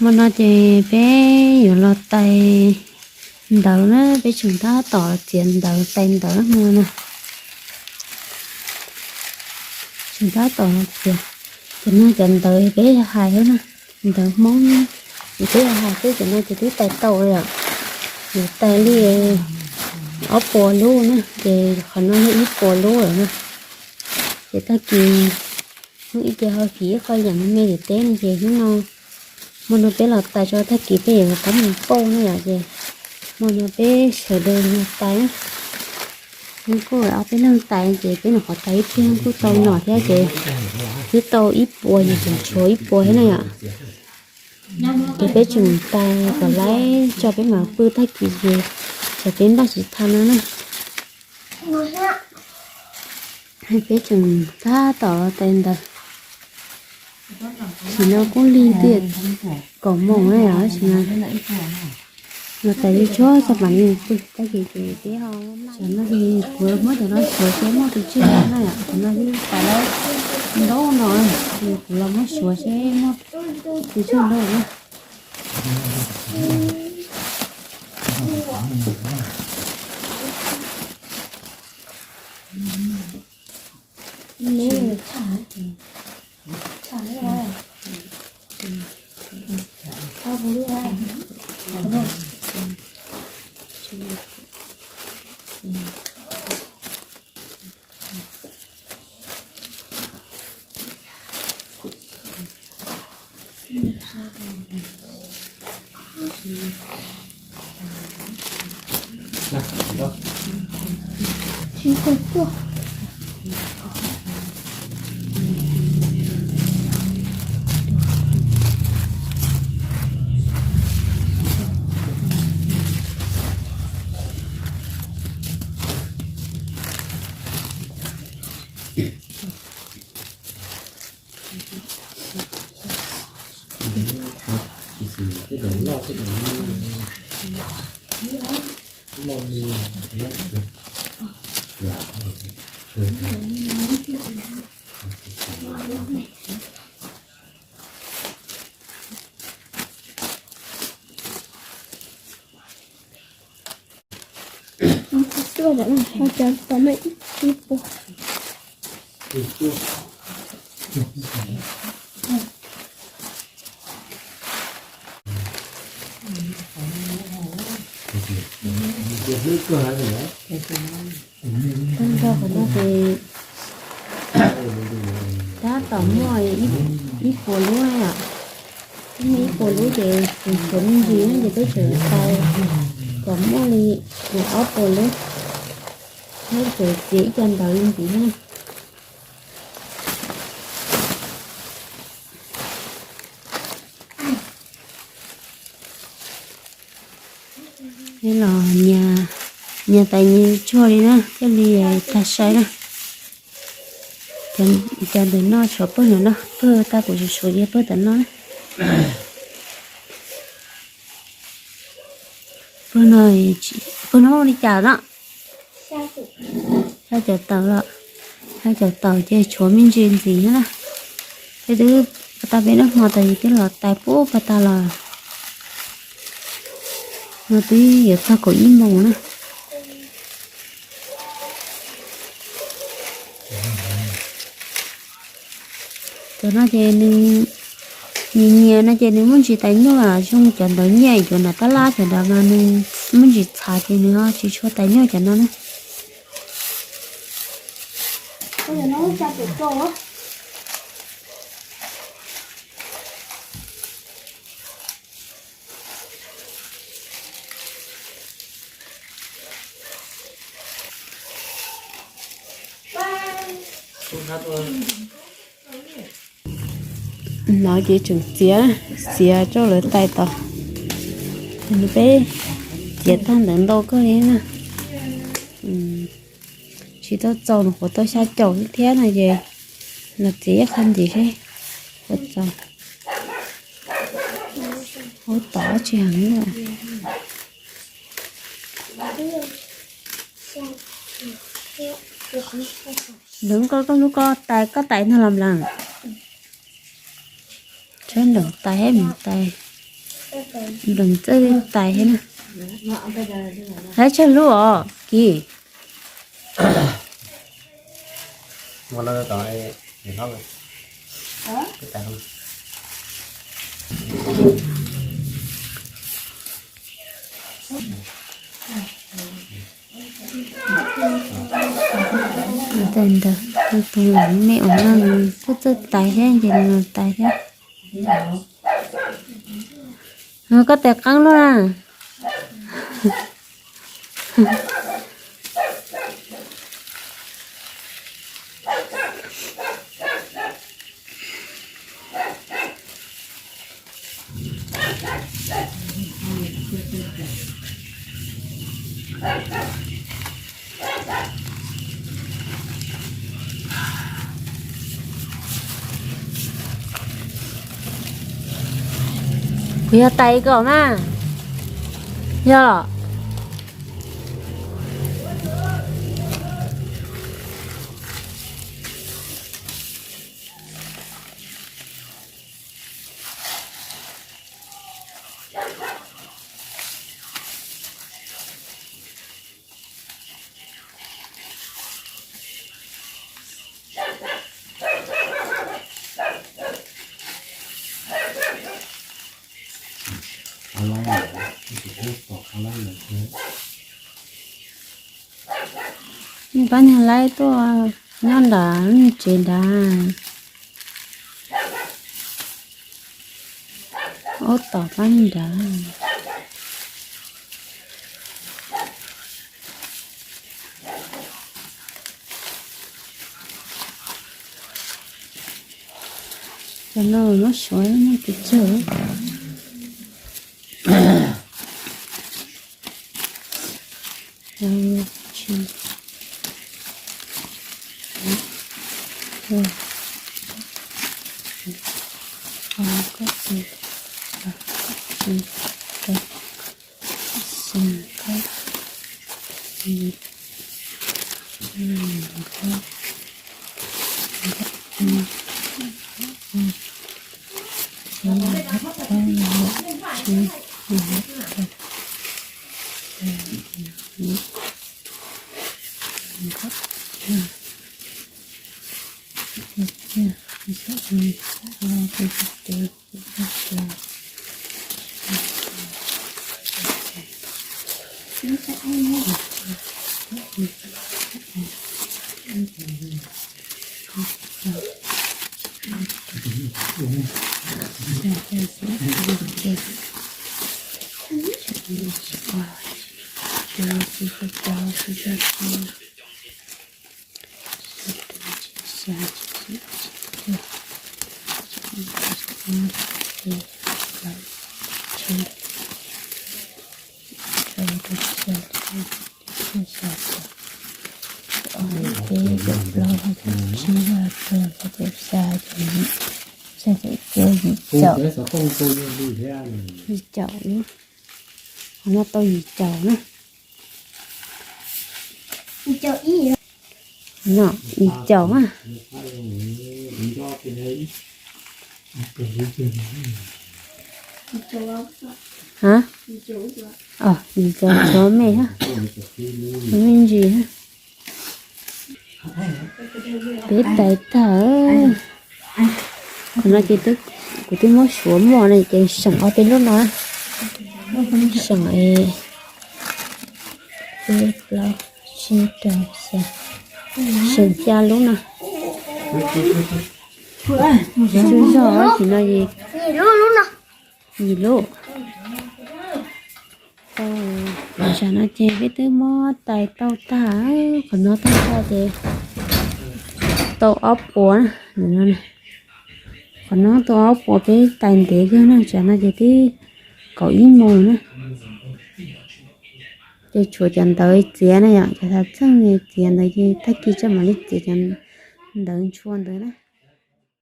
Hmo no ces peb yuav los tais ntawv na, peb tseem tab tom txiav ntawv tais ntawv hmo no. Tseem tab tom txiav, cov no cov ntawv peb hais na, ntawv Hmoob, peb hais xwb, cov no ces twb tais tau li os. Yuav tais li ob puas lub na, ces qhov no yog ib puas lub lawm na. Ces tag kis hnub ib ce ho fiv ib qho yam me me tim teb no ces hnub no, hmo no peb los tais tso tag kis peb yuav rov qab mus pauj na yom. Ces hmo no peb sawv daws mus tais na. Nws kuj ob peb leeg tais ces peb nyuam qhuav tais ib pliag kuj tau nom thiab ces twb tau ib puas, yus tseem tshuav ib puas thiab na yom. Ces peb tseem tais kom laib tso peb mam pw tag kis ces tsam peb npaj tsis tau no na. Peb tseem tab tom tais ntawv. Sim no kuj lig tiam kaum moos na yom, tab sis mas los tais li tsuag tso mam li pw tag kis ces peb ho, tam no ces kuv muab cov no suav seb muaj tus tshiab no na yom, tam no twb tais lawm ntau no, kuv los muab suav seb muaj tus tshiab ntau na. Ib puas. Tag nrho qhov no ces tab tom muaj ib puas lub na yom. Muaj ib puas lub ces tseem tshuav me ntsis na ces peb tseem tais kom muaj li ob puas lub, thiab tseem txiav ib co ntawv li ntxiv na. Los nyias, nyias tais nyias tsuag li na thiaj li tag sai na. Cov ntawm no tshuav pawg ntawm no, pawg tag kuv tsuas tshuav yog pawg ntawm no na. Pawg no, pawg no muaj li cas no? Xya caum tawm los, xya caum tawm ces tshuav me ntsis ntxiv na. Peb twb pas tas peb noj hmo tas yus twb los tais pub pas tas los no twb yuav txog kaum ib moos na. Cov no ces nws nyias nyias no ces nws muaj ntsis tais nyuj zoo cov ntawv nyiaj cov nram tab lab cov ntawd mas nws muaj ntsis txhav ces nws ho tsis tshua tais nyuj cov no na. No ces tseem txiav, txiav rau lawv tais tod. Peb txiav tag ntawd ntau kawg li na. Tsis tau txaus, nws qhuav tau xya caum thiab no ces los txiav ib qho ntxiv seb puas txaus. Ub, tod tsis heev li. Lwm koj, koj hlub koj tais, koj tais ntag los nplees. Tshawb nraum tais, mus tais. Nploos txawj tais thiab na. Hab tsawg lub os Kis? Ntawd tus me ua no kuj txawj tais thiab, ces nws tais thiab. Koj tais qeeb lub na. Kuv yog tais kom mas. Yog. Pab niag laib tuaj nyob nram tsev nrad. Ub tom pab niag nrad. Cov no muab suav muaj pes tsawg. Peb, plaub, tsib, rau, xya, yim caum, yim caum lub. Qhov no tau yim caum na. No yim caum na. Ha, yim caum tshuav me, tshuav me ntsis. Peb tais tag. Qhov no ces kuv twb muab suav muaj no ces seem ob peb lub no. Seem peb, plaub, tsib, rau, xya, seem xya lub no. Tsis zog, tam sim no es yim lub. Tam sim no ces peb twb muab tais tau tag, qhov no tau tag ces tau ob puas. Qhov no tau ob puas, peb tais ntev kawg na, tam sim no ces twb kaum ib moos na. Ces tshuav cov ntawv txiav na yom, cov xav txheej txiav ntawd ces tag kis tseem mam li txiav cov ntawv ntshua ntawd na.